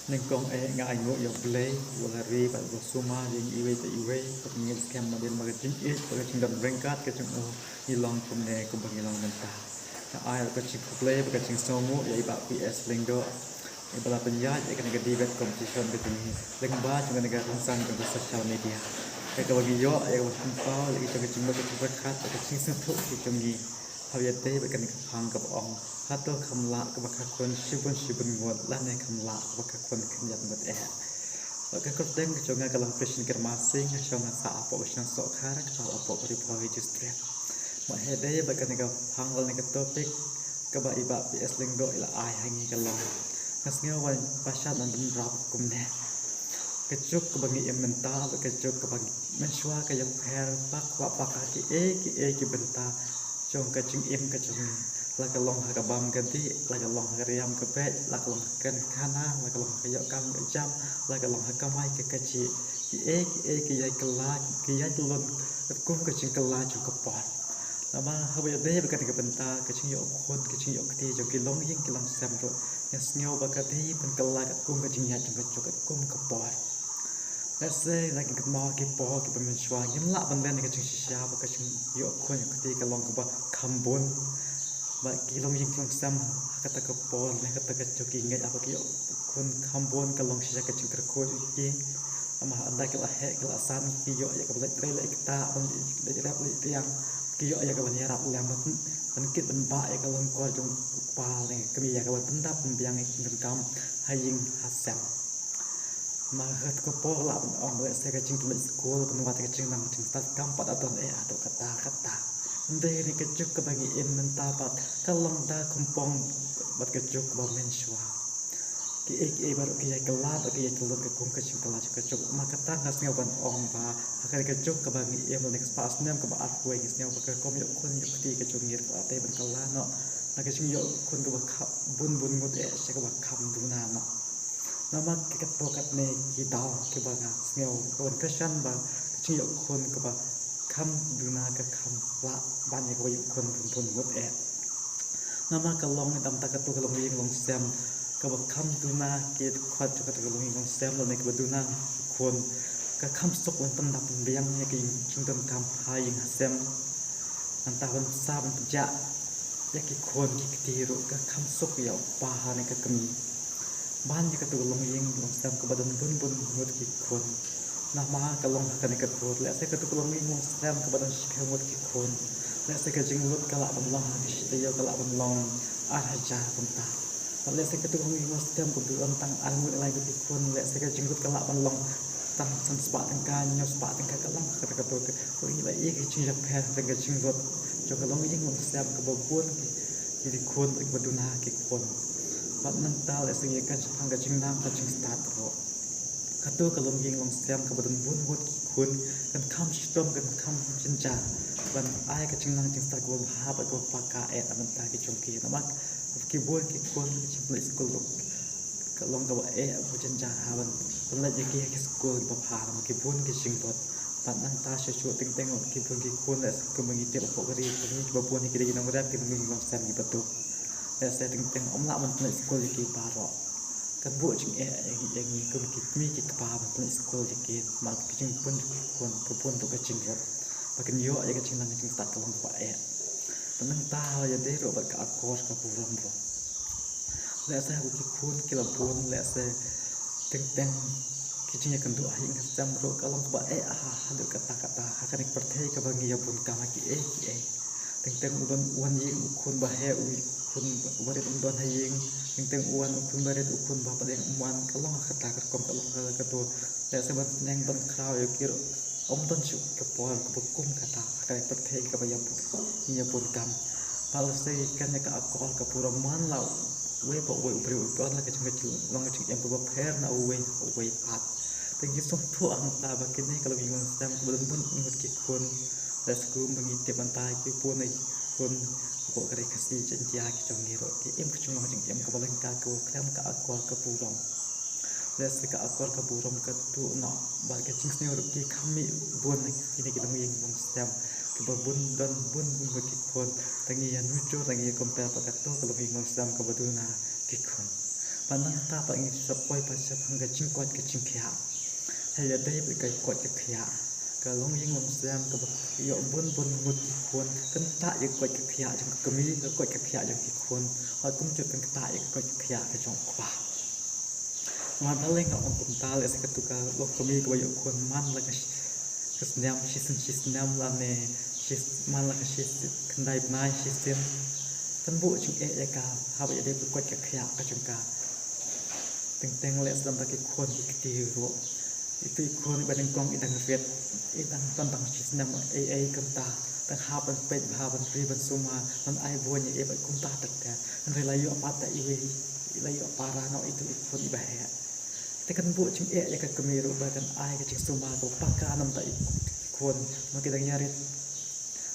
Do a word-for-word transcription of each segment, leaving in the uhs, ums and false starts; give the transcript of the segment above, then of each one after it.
Nyngkong eh nga ainguh ïa U Blei, uba la ri bad uba sumar ïa ngi iwei pa iwei, bad ngi ngeit skhem hadien ba ka jingïeit bad ka jingdon ryngkat ka jong u ngi long kumne kumba ngi long mynta. Nga ai ruh ka jingkhublei bad ka jingsngewnguh ïa i Bah P S Lyngdoh, iba la pynïaid ïa kane ka debate competition ka jong ngi lyngba jong kane ka rynsan jong ka social media. Ïa kaba ngi ïoh ïa kaba pynpaw ïa ki jong ka jingmut ka jingpyrkhat bad ka jingsngewthuh ki jong ngi. Haba ïadei bad kane ka phang kaba ong, hato kham lah kaba kha khun shibun shibun ngut lane kham lah kaba kha khun khyndiat ngut eh? Bad ka kyrteng ka jong nga ka long Christian Kyrmansing, nga shong nga sah hapoh ka shnong Sohkhar, kaba hapoh ka Ri Bhoi District. Bad haba ïadei bad kane ka phang lane ka topic kaba i Bah P S Lyngdoh i la ai ha ngi ka long, nga sngew ba, ba shat ban bynrap kumne. Ka juk kaba ngi im mynta bad ka juk kaba ngi mynshuwa ka ïapher bak kwah bak ha kiei kiei ki bynta jong ka jingim ka jong ngi. La ka long ha ka bam ka dih, la ka long ha ka riam ka beit, la ka long ha ka kren khana, la ka long ha ka ïoh kam ïoh jam, la ka long ha ka kamai ka kajih. Kiei kiei ki ïai kylla, ki ïai tyllun katkum ka jingkylla jong ka por. Namar haba ïadei bad kane ka bynta ka jingïoh khun, ka jingïoh kti jong ki longïing ki longsem ruh, nga sngew ba ka dei ban kylla katkum ka jingïaid jong ka juk katkum ka por. Lehse na ki kynmaw ki por kiba mynshuwa ngim lah ban len ïa ka jingshisha ba ka jingïoh khun ïoh kti ka long kaba kham bun. Bad ki longïing ki longsem ha kata ka por ne kata ka juk ki ngeit haba ki ïoh khun kham bun ka long shisha ka jingkyrkhu ïa ki. Namar ynda ki la heh ki la san ki ïoh ïa kaba leit trei leit ktah, ban leit rep leit riang, ki ïoh ïa kaban ïarap lem ban, ban kit ban bah ïa ka longkor jong u kpa ne ka kmie ïa kaban pyndap pynbiang ïa ka jingdonkam ha ïing ha sem. Namar ha kata ka por lah ban ong lehse ka jingpynleit skul ban wad ïa ka jingnang jingstad kam pat da don eh haduh katta katta. Hynrei kane ka juk kaba ngi im mynta pat ka long da kynpong bad ka juk kaba mynshuwa. Kiei kiei baroh ki ïai kylla bad ki ïai tyllun katkum ka jingkylla jong ka juk. Namar kata nga sngew ban ong ba ha kane ka juk kaba ngi im lane ka spah snem kaba arphew wei, nga sngew ba ka rukom ïoh khun ïoh kti ka jong ngi ruh ka la dei ban kylla noh na ka jingïoh khun kaba kham bun bun ngut eh sha kaba kham duna noh. Namar katto katne ki daw kiba nga sngew kaban kyrshan ba ka jingïoh khun kaba kham duna ka kham lah ban ïa kaba ïoh khun bun bun ngut eh. Namar ka long, namar kata ka long ïing long sem kaba kham duna, ki dkhot jong kata ka long ïing long sem lane kaba duna ki khun ka kham suk ban pyndap pynbiang ïa ki jingdonkam ha ïing ha sem. Nangta ban sa ban pynjah ïa ki khun ki kti ruh ka kham suk ïa u kpa ne ka kmie. Ban ïa katu ka long ïing long sem kaba don bun bun ngut ki khun. Namar ka long ha kane ka dur, lehse katu ka long ïing long sem kaba don shiphew ngut ki khun, lehse ka jinglut ka lah ban long ha ka shi taïew ka lah ban long ar hajar kumta. Bad lehse katu ka long ïing long sem kaba don tang ar ngut lai ngut ki khun, lehse ka jinglut ka lah ban long tang san spah tyngka, hynñiew spah tyngka, ka long ha kata ka dur. Ka ïoh ïa ka jingïapher ha ka jinglut jong ka long ïing long sem kaba bun ki, ki khun, kaba duna ki khun. Bad nangta lehse ïa ka jingpang ka jingnang ka jingstad ruh. Katu ka long ïing long sem kaba don bun ngut ki khun kan kham shitom kan kham jynjar ban ai ka jingnang jingstad kaba bha bad kaba paka eh na bynta ki jong ki. Namar ki bun ki khun ka jingpynleit skul ruh ka long kaba eh ba jynjar ha ban pynleit ïa ki ha ki skul kiba bha namar ki bun ki jingdon. Bad nangta shuh shuh teng teng ki bun ki khun lehse kumba ngi tip hapoh ka ri ka jong ngi kiba bun hi ki dei ki nongrep, ki nongïing nongsem kiba duk. Lehse teng teng ym lah ban pynleit skul ïa ki baroh. Kan buh jingeh ïa ngi kum ki kmie ki kpa ban pynleit skul ïa ki namar ka jingbun jong ki khun ka bun ruh ka jingdon. Ba kin ïoh ïa ka jingnang ka jingstad ka long kaba eh. Bad nangta ïadei ruh bad ka akor ka burom ruh. Lehse haba ki khun ki la bun lehse teng teng ki jingïakynduh ha ïing ha sem ruh ka long kaba eh ha haduh katta katta ha kane ka pyrthei kaba ngi ïa bun kam ha kiei kiei. Teng teng u don u wan ïing u khun ba heh, u khun ba rit um don ha ïing. Teng teng u wan u khun ba rit, u khun ba pdeng um wan, ka long ha kata ka rukom, ka long ha kata ka dur. Lehse ban sneng ban khraw ïa ki ruh ym don shuh ka por kaba kum kata ha kane ka pyrthei kaba ïa bun, ïa bun kam. Bad lehse kan ïa ka akor ka burom man la uwei pa uwei u briew u don la ka jong ka jinglong ka jingim kaba pher na uwei uwei pat. Te ngi sngewthuh hangta ba kane ka long ïing long sem kaba don bun ngut ki khun. Lehse kumba ngi tip mynta ki bun ki khun hapoh ka ri Khasi Jaiñtia ki jong ngi ruh ki im ka jinglong jingim kaba lyngkha kaba khlem ka akor ka burom. Lehse ka akor ka burom ka tuh noh bad ka jingsngew ruh ki kham mih bun na kine ki long ïing long sem kiba bun don bun bun bad ki khun. Te ngi ïa nujor, te ngi ïa compare bad kato ka long ïing long sem kaba duna ki khun. Bad nangta pat ngi sa poi pat shaphang ka jingkoit ka jingkhiah. Haba ïadei bad ka koit ka khiah, ka longïing longsem kaba ïoh bun bun ngut ki khun kan ktah ïa ka koit ka khiah jong ka kmie, ka koit ka khiah jong ki khun. Hooid, kumjuh kan ktah ïa ka koit ka khiah ka jong u kpa. Namar balei nga ong kumta? Lehse katu ka longkmie kaba ïoh khun man la ka shi, ka snem, shisien shisnem lane shi, man la ka shi, khyndai bnai shisien, kan buh jingeh ïa ka haba ïadei bad ka koit ka khiah ka jong ka. Teng teng lehse lada ki khun ki kti ruh, itu i khun iba nyngkong i dang rit, i dang, tang dang shisnem ei ei kumta, dang hap ban peit bha, ban ri, ban sumar, ban ai buain ïa i bad kumta tek tek. Hynrei la ïoh pat da iwei, la ïoh para noh itu i khun iba heh. Te kan buh jingeh ïa ka kmie ruh ba kan ai ka jingsumar kaba paka namar i khun, namar ki dang ïarit.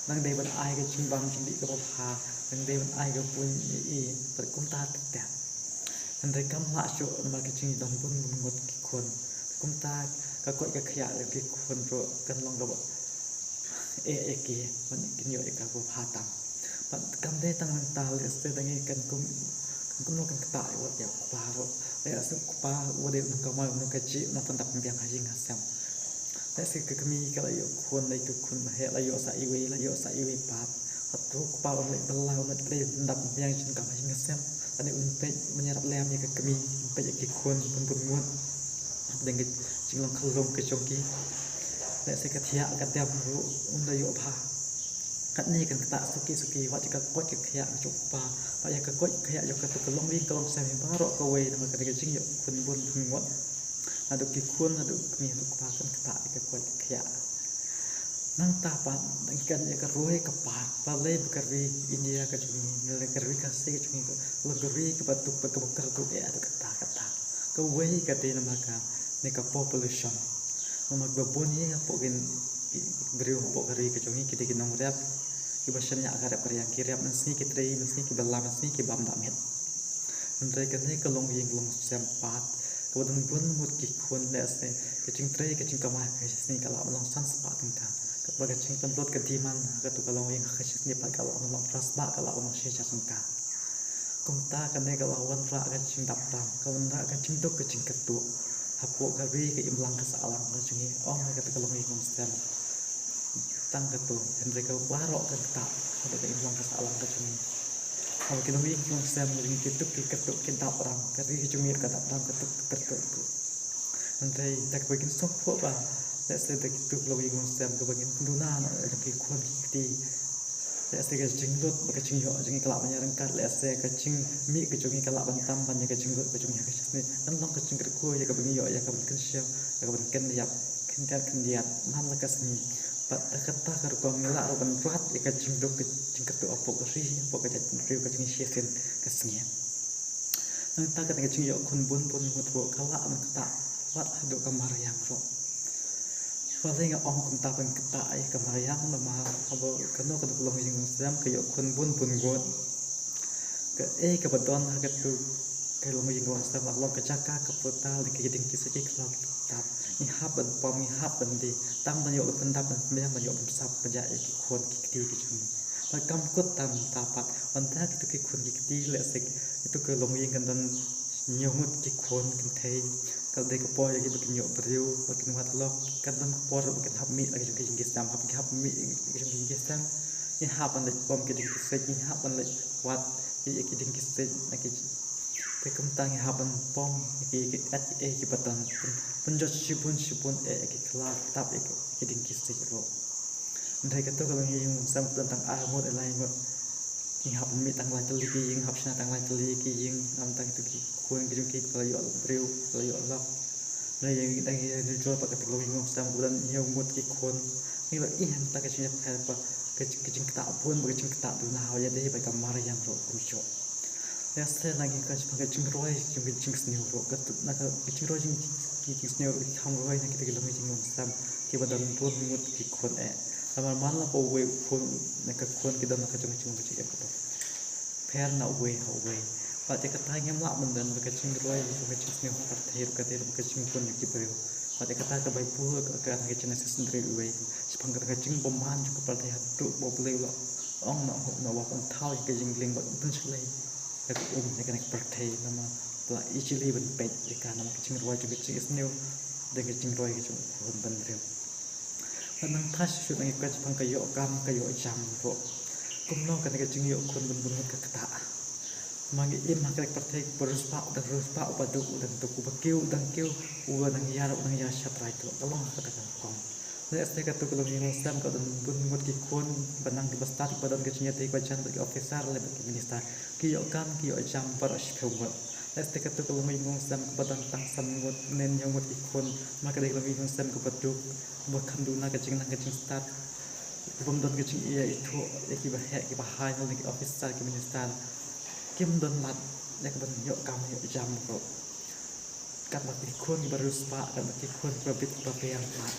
Dang dei ban ai ka jingbam jingdih kaba bha, dang dei ban ai ka buain ïa i bad kumta tek tek. Hynrei kam lah shuh namar ka jingdon bun bun ngut ki khun. Kumta ka koit ka khiah ïa ki khun ruh kan long kaba eh ïa ki, ban kin ïoh ïa ka kaba bha tam. Bad kam dei tang nangta, lehse tang ngi kan kum, kan kumno kan ktah ïa wat ïa u kpa ruh. Lehse u kpa u dei u nongkamai, u nongkajih, u nongpyndap pynbiang ha ïing ha sem. Lehse ka kmie ka la ïoh khun, la ïoh khun ba heh, la ïoh sa iwei, la ïoh sa iwei pat. Hato u kpa un leit bylla, un leit pynbiang jingkam ha ïing ha sem? Lane un peit, un ïarap lem ïa ka kmie, un peit ïa ki khun bun bun ngut hapdeng ka jinglong khyllung ka jong ki. Lehse ka thiah ka dem ruh ym da ïoh bha. Katne kan ktah suki suki wat ïa ka koit ka khiah jong u kpa, wat ïa ka koit ka khiah jong katu ka longïing ka longsem hi baroh kawei, namar kane ka jingïoh khun bun bun ngut. Haduh ki khun, haduh kmie, haduh kpa kan ktah ïa ka koit ka khiah. Nangta pat, dang ïa ka roi ka par, balei ba ka ri India ka jong ngi, lane ka ri Khasi ka jong ngi, ka long ka ri kaba duk bad kaba kyrduh eh haduh katta katta. Kawei ka dei namar kane ka population. Namar ba bun hi hapoh ki briew hapoh ka ri ka jong ngi ki dei ki nongrep, kiba shaniah ka rep ka riang, ki rep mynsngi, ki trei mynsngi, kiba lam mynsngi, ki bam da miet. Hynrei kane ka longïing longsem pat kaba don bun ngut ki khun, lehse ka jingtrei ka jingkamai ka shi sngi ka lah ban long san spah tyngka, kaba ka jingpynlut ka demand ha katu ka longïing ha ka shi sngi pat ka lah ban long phra spah, ka lah ban long shi hajar tyngka. Kumta kane ka la wanrah ka jingdap ram, ka wanrah ka jingduk ka jingkyrduh hapoh ka ri ka imlang ka sahlang ka jong ngi, ym ha katu ka longïing longsem tang katu, hynrei ka baroh kan ktah hapoh ka imlang ka sahlang ka jong ngi. Haba ki longïing ki longsem ki duk ki kyrduh ki dap ram, ka ri ka jong ngi ka dap ram ka duk ka kyrduh ruh. Hynrei da kaba kin sngewthuh ba lehse da kitu ki longïing longsem kaba kin pynduna na la jong ki khun ki kti, lehse ka jinglut bad ka jingïoh jong ngi ka lah ban ïaryngkat, lehse ka jingmih ka jong ngi ka lah ban tam ban ïa ka jinglut ka jong ngi ha ka shi sngi. Kan long ka jingkyrkhu ïa kaba ngi ïoh, ïa kaba ngi kynshew, ïa kaba ngi kyndiat, kyndiat kyndiat man la ka sngi. Bad da kata ka rukom ngi lah ruh ban wad ïa ka jingduk ka jingkyrduh hapoh ka ri, hapoh ka jaitbynriew ka jong ngi shisien ka sngi. Nangta kane ka jingïoh khun bun bun ngut ruh ka lah ban ktah wat haduh ka mariang ruh. Balei nga ong kumta ban ktah ïa ka mariang? Namar haba kano kano ka longïing longsem ka ïoh khun bun bun ngut, kaei kaba don ha katu ka longïing longsem la long ka jaka ka portal, ka dieng ki siej ki khlaw ki dap. Ngi hap ban pom, ngi hap ban die, tang ban ïoh ban pyndap ban pynbiang, ban ïoh ban sap pynjah ïa ki khun ki kti ki jong ngi. Bad kam kut tang mynta pat, ynda kitu ki khun ki kti, lehse kitu ka longïing kan don hynñiew ngut ki khun kynthei, ka dei ka por ïa ki ba kin ïoh briew, ba kin wad lok. Kan don ka por ba kin hap mih la ki jong ki ïing ki sem, haba ki hap mih la ki jong ki ïing ki sem, ngi hap ban leit pom ki dieng ki siej, ngi hap ban leit wad ïa ki dieng ki siej na ki. Te kumta ngi hap ban pom ïa ki, ïa ki eh kiba don, pyn, pynjot shibun shibun eh ïa ki khlaw ki dap, ïa ki, ïa ki dieng ki siej ruh. Hynrei katu ka longïing longsem ka don tang ar ngut, lai ngut. Ngi hap mih tang lai tylli ki ïing, hap shna tang lai tylli ki ïing, namar kitu ki khun ki jong ki ki la ïoh briew, ki la ïoh lok. Hynrei ïa ngi dang ïa nujor pat katu ka longïing longsem ka don hynñiew ngut ki khun. Ngi la ïohi hangta ka jingïapher ba ka jing, ka jingktah bun bad ka jingktah duna haba ïadei bad ka mariang ruh kumjuh. Lehse la ngi kwah shaphang ka jingroi jong ka jingsniew ruh, katu na ka jingroi jong ka jingsniew ruh ki kham roi na kita ki longïing longsem kiba don bun ngut ki khun eh. Namar man la ba uwei u khun na ka khun ki don na ka jong ka jingim kaba pher na uwei ha uwei. Bad ïa kata ngim lah ban don ba ka jingroi jong ka jingsniew ha pyrthei ruh ka dei ba ka jingbun ïa ki briew. Bad ïa kata ka Baibl ka, ka, ka Genesis hynriew wei, shaphang ka jingbymman jong ka pyrthei haduh ba U Blei u la ong na U Noah ban thaw ïa ka jinglong bad ban pynshlei ïa ka um ïa kane ka pyrthei, namar Ba i chili ban peit ïa ka namar ka jingroi jong ka jingisniew, dang ka jingroi ka jong u khun bynriew. Bad nangta shisha ngi kwah shaphang ka ïoh kam ka ïoh jam ruh. Kumno kane ka jingïoh khun bun bun ngut ka ktah. Ma ngi im ha ka pyrthei ba riewspah u dang riewspah, u ba duk u dang duk, u ba kiew u dang kiew, u ba dang ïar u dang ïar sha trai, to ka long ha kata ka rukom. Lehse katu ka long ïa i Mungsem kaba don bun ngut ki khun ba nang kiba stad, ba don ka jingïadei kaba jan bad ki officer lane bad ki minister. Ki ïoh kam ki ïoh jam baroh shiphew ngut. Lehse katu ka long ïa i Mungsem kaba don tang san ngut ne hynñiew ngut ki khun. Ma ka dei ka long ïa i Mungsem kaba duk, ba kham duna ka jingnang ka jingstad, bym don ka jingïaithuh ïa kiba heh kiba haiñ lane ki officer ki minister. Kim don lad ïa kaban ïoh kam ïoh jam ruh. Katba ki khun kiba riewspah, katba ki khun kiba bit kiba biang pat,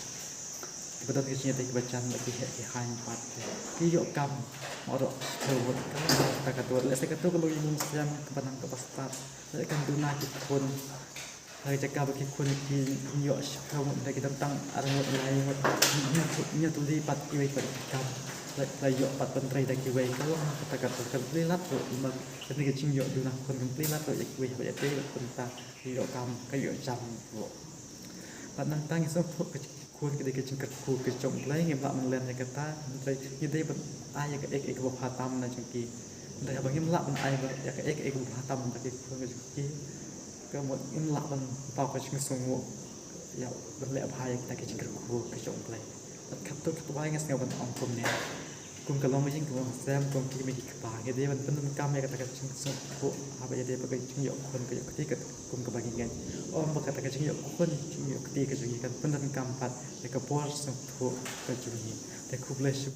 kiba don ka jingïadei kiba jan bad ki heh ki haiñ pat, ki ïoh kam baroh shiphew ngut. Ka long kata ka dur. Lehse katu ka long ïa i Mungsem kaba nang kaba stad, lehse kan duna ki khun. Ha ka jaka ba ki khun ki ïoh shiphew ngut, hynrei ki don tang ar ngut, lai ngut, hynñiew tylli pat kiwei pat ki kam la ïoh pat ban trei da kiwei. Ka long ha kata ka dur. Kam plie lad ruh ïa kane ka jingïoh duna khun, kam plie lad ruh ïa kiwei haba ïadei bad kumta, ka ïoh kam ka ïoh jam ruh. Bad nangta ngi sngewthuh ka jingkhun ka dei ka jingkyrkhu ka jong U Blei, ngim lah ban len ïa kata, hynrei ngi dei ban ai ïa kaei kaei kaba bha tam na jong ki. Hynrei haba ngim lah ban ai ïa kaei kaei kaba bha tam na ki khun ka jong ki, ka mut ngim lah ban paw ka jingsngewnguh ïa ban leh bha ïa kita ki jingkyrkhu ki jong U Blei. Bad katto katba nga sngew ban ong kumne. Kum ka longïing ka longsem, kum ki kmie ki kpa, ngi dei ban pyndonkam ïa kata ka jingsngewthuh haba ïadei bad ka jingïoh khun ka ïoh kti, kat kum kaba ngi ngeit. Ym ba kata ka jingïoh khun jingïoh kti ka jong ngi kan pyndonkam pat ïa ka bor sngewthuh ka jong ngi. Te khublei shibun.